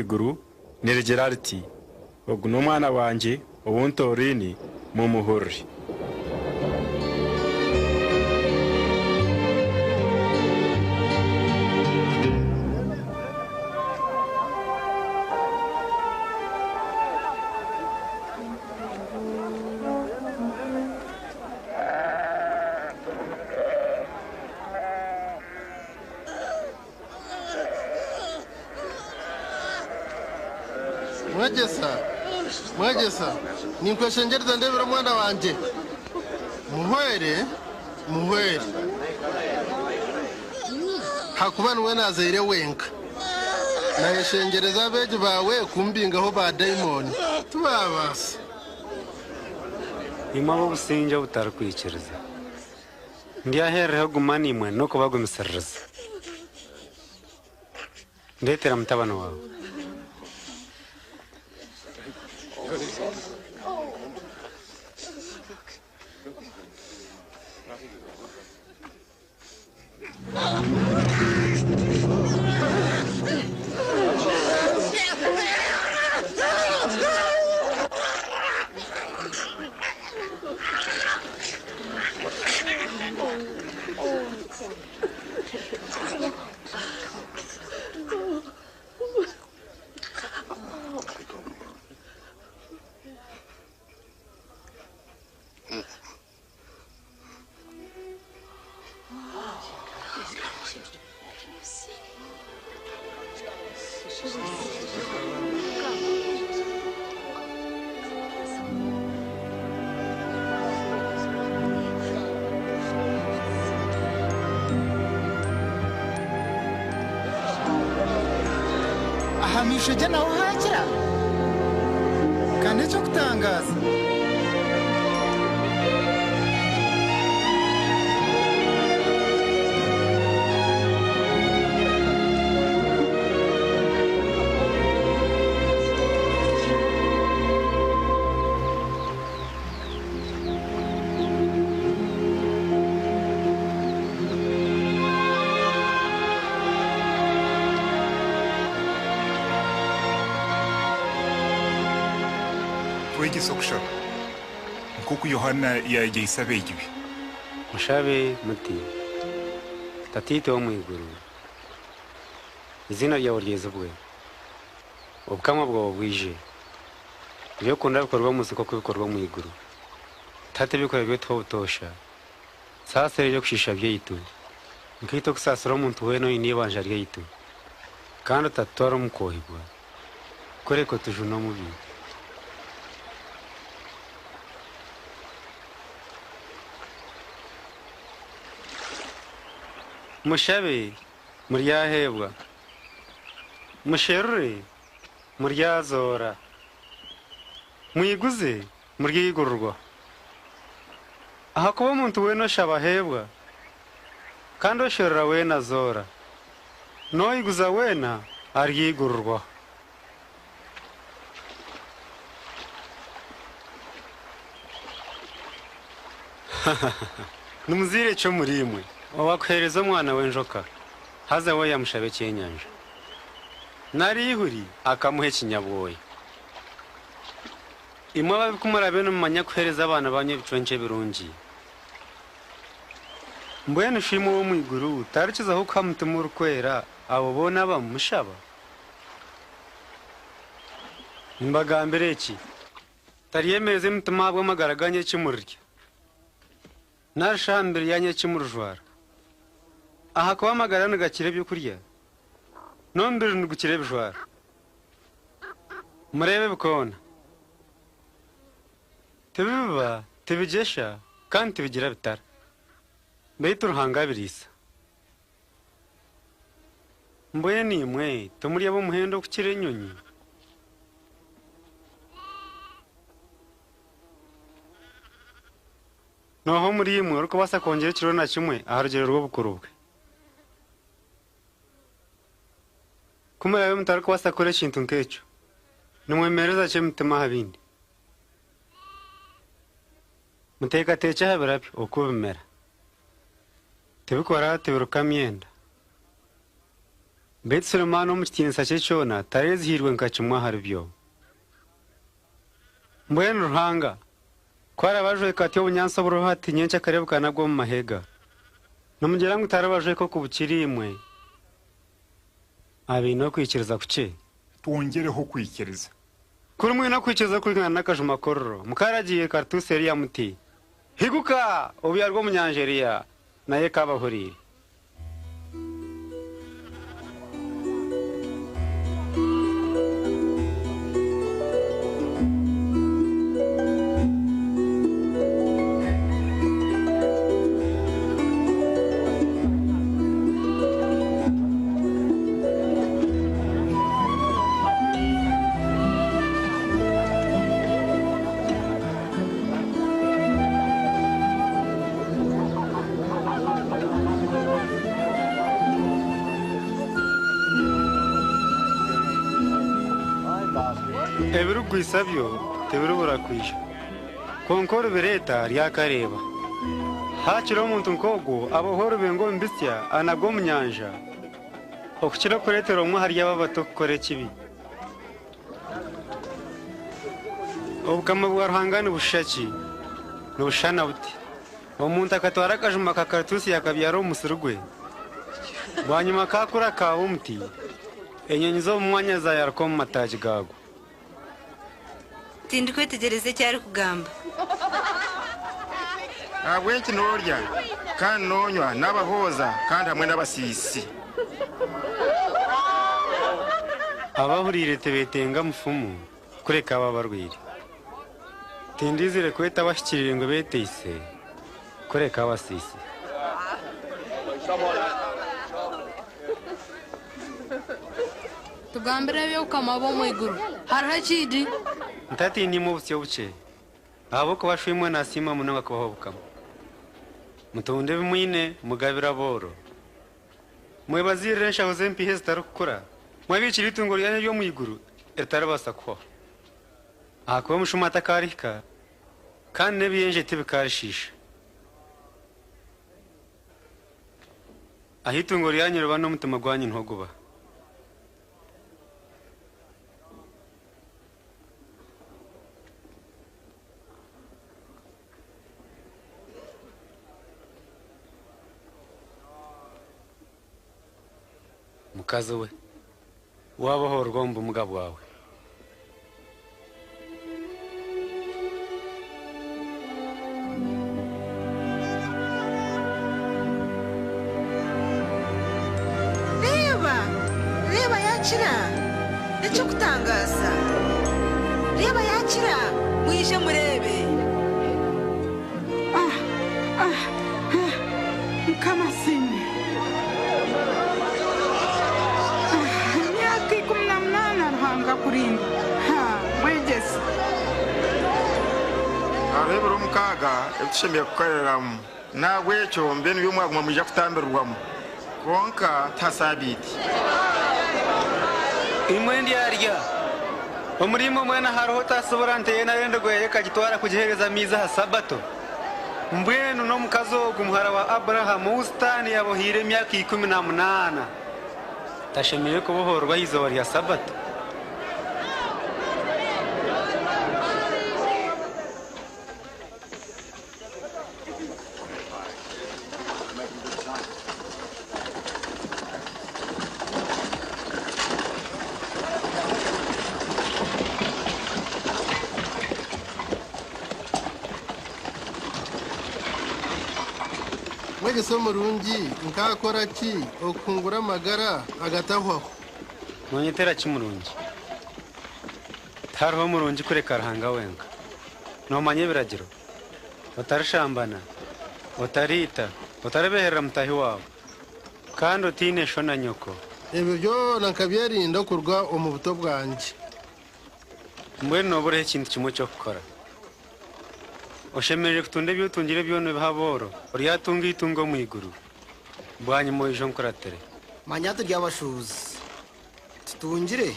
iguru nirigira riti, Ogu n'Omwana wangye ou ntooraine, mumuhurire. Mwegyesa, mwegyesa, ninkweshengyereza ndeebera omwana wangye. Muhwere, muhwere, ahakuba niwe naazaire wenka. Naayeshengyereza abeegi baawe kumbingaho baadaimoni, tibaabaasa. Imwe ab'obusingye obutarikwikiriza, ndyahererahi kuguma naimwe n'okubagumisiririza? Ndeetera mutabani waawe. Aha maisho gye naho haakira? Ka n'eky'okutangaaza! Twegyese okushaba, nk'oku Yohaana yaayegyeise abeegi be. Mushabe muti, Tataitwe ow'omu iguru, eiziina ryawe ryezibwe. Obukama bwawe bwije. Ebi okunda bikorwe omu nsi nk'oku bikorwa omu iguru. Tuhe hati eby'okurya byaitu obutoosha. Saasira eby'okushiisha byaitu, nkaitwe okusaasira omuntu weena oine eibanja ryaitu. Kandi otatutwara omu kwohibwa, kureka otujune omubi. Mushabe, muryaheebwa. Musherure, muryazoora. Mwiguze, muryaigururwa. Ahakuba omuntu weena oshaba aheebwa, kandi osherura weena azoora, n'oiguza weena aryaigururwaho. Nimuziire ki omuriimwe owaakuheereza omwana we enjoka, haza we yaamushaba ekyenyanja? Nari eihuri akamuha ekinyabwoya? Imwe ababi ku muraabe nimumanya kuheereza abaana baanyu ebiconco ebirungi, mbwenu shi imwe ow'omu iguru tarikizaho kuha Mutima Orikwera abo boona abamumushaba? Nimbagambira eki, Taryemereza emitima ahabw'amagara gaanyu eki murirya, nari shi aha mibiri yaanyu eki murijwara. Ahakuba amagara nigakira eby'okurya, n'omubiri nigukira ebijwaro. Mureebe ebikoona. Tibibiba, tibigyesha, kandi tibigira bitara, beitu Ruhanga abiriisa. Mbwenu imwe timuri ab'omuhendo okukira enyonyi? N'oha omuriimwe orikubaasa kwongyera ekiro na kimwe aha rugyero rw'obukuru bwe? Ku muraabe mutarikubaasa kukora ekintu nk'ekyo, nimwemereza ki emitima aha bindi? Muteekateekye aha birabyo oku bimera. Tibikora, tibiruka myenda. Beitu Sulemaani omu kitiinisa kye kyona tareezihiirwe nka kimwe aharibyo. Mbwenu Ruhanga ku araabe ajweka atyo obunyaatsi oburiho hati, nyenkya akareebuka nabwo omu mahega, nimugira ngu taribajweka okubukira imwe abaine okwikiriza kukye? Twongyereho okwikiriza. Kuri mwine okwikiriza okwingana n'akajuma k'oruro, mukaaragiire karituusi eriya muti, Higuka, obyarwe omu nyanja eriya, nayo ekaabahuriire. Ebirikugwisa byo tibiribura kwija, kwonka oribireeta aryakareeba. Haakiri omuntu nk'ogwo abohwe orubengo omu bitsya anagwe omu nyanja, okukira okureetera omwe ahari aba abato kukora ekibi. Obukama bwa Ruhanga nibushusha ki? Nibushushana buti, Omuntu akatwara akajuma ka karituusi yaakabyara omu musiri gwe. Bwanyima kaakura kaaba omuti, enyonyi z'omu mwanya zaayaruka omu mataagi gaagwo. Tindikwetegyereza eki arikugamba. Ahabw'enki noorya kandi noonywa n'abahooza kandi hamwe n'abasiisi? Abahuriire tibeetenga mufumu, kureka abo abarwaire. Tindiizire kweta abahikiriire ngu beeteise, kureka abasiisi. Tugambire eby'obukama bw'omu iguru. Hariho ekindi? Mutatiina imwe obusyo obukye, ahabw'okuba Shoimwe naasiima munonga kubaha obukama. Mutunde ebi mwine, mugabire abooro. Mwebaziirire enshaho z'empiiha ezitarikukura, mwebiikire eitungo ryanyu ery'omu iguru eritaribaasa kuhwaho. Ahakuba omushuma takaarihika, kandi n'ebiyenje tibikaarishiisha. Ahu eitungo ryanyu riba n'omutima gwanyu niho guba. Mukazi we, waabohoorwa omu bumuga bwawe. Reeba! Reeba yaakira! N'eky'okutangaaza! Reeba yaakira! Mwije mureebe! Ah, ah, ah, Mukama asiimwe! Ah, emyaka 18 Ruhanga akurinda. Ha, mwegyesa. Hariho ebiro mukaaga ebi tushemereire kukoreramu, n'ahabw'ekyo mbwenu nibyo mwaguma mwija kutambirirwamu, kwonka ti ha saabiiti. Imwe ndyarya! Omuriimwe mwena hariho otaasibura nte ye nari endogoya ye akagitwara kugiheereza amaizi aha Sabato? Mbwenu n'omukazi ogu muhara wa Abrahamu ou Sitaane yaabohire emyaka 18, tashemereire kubohoorwa aha izooba rya Sabato? Mwegyesa omurungi, nkaakora ki okuhungura amagara agatahwaho? Noonyetera ki murungi? Tihariho murungi kureka Ruhanga wenka. Noomanya ebiragiro, Otarishambana, otariita, otaribeherera mutaahi waawe, kandi otiine sho na nyoko. Ebyo byona nkabyerinda okuruga omu buto bwangye. Mbwenu nooburaho ekintu kimwe ky'okukora. Oshemereire kutunda ebi otungire byona obihe abooro, oryatunga eitungo omu iguru. Bwanyima oije onkuratire. Manya turi abashuubuzi, tutungire.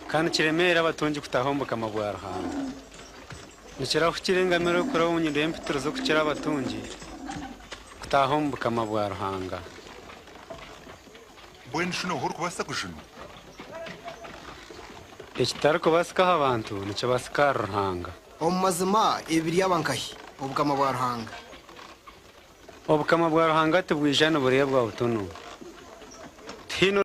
Ka nikiremeera abatungi kutaaha omu bukama bwa Ruhanga! Nikirahukira engamira okuraba omu nyindo y'empitirizo okukira abatungi kutaaha omu bukama bwa Ruhanga. Mbwenu shi nooha orikubaasa kujunwa? Ekitarikubaasika aha bantu nikibaasika ahari Ruhanga. Omu mazima ebi biryaba nkahi? Obukama bwa Ruhanga. Obukama bwa Ruhanga tibwija nibureebwa butunu. Tihaine.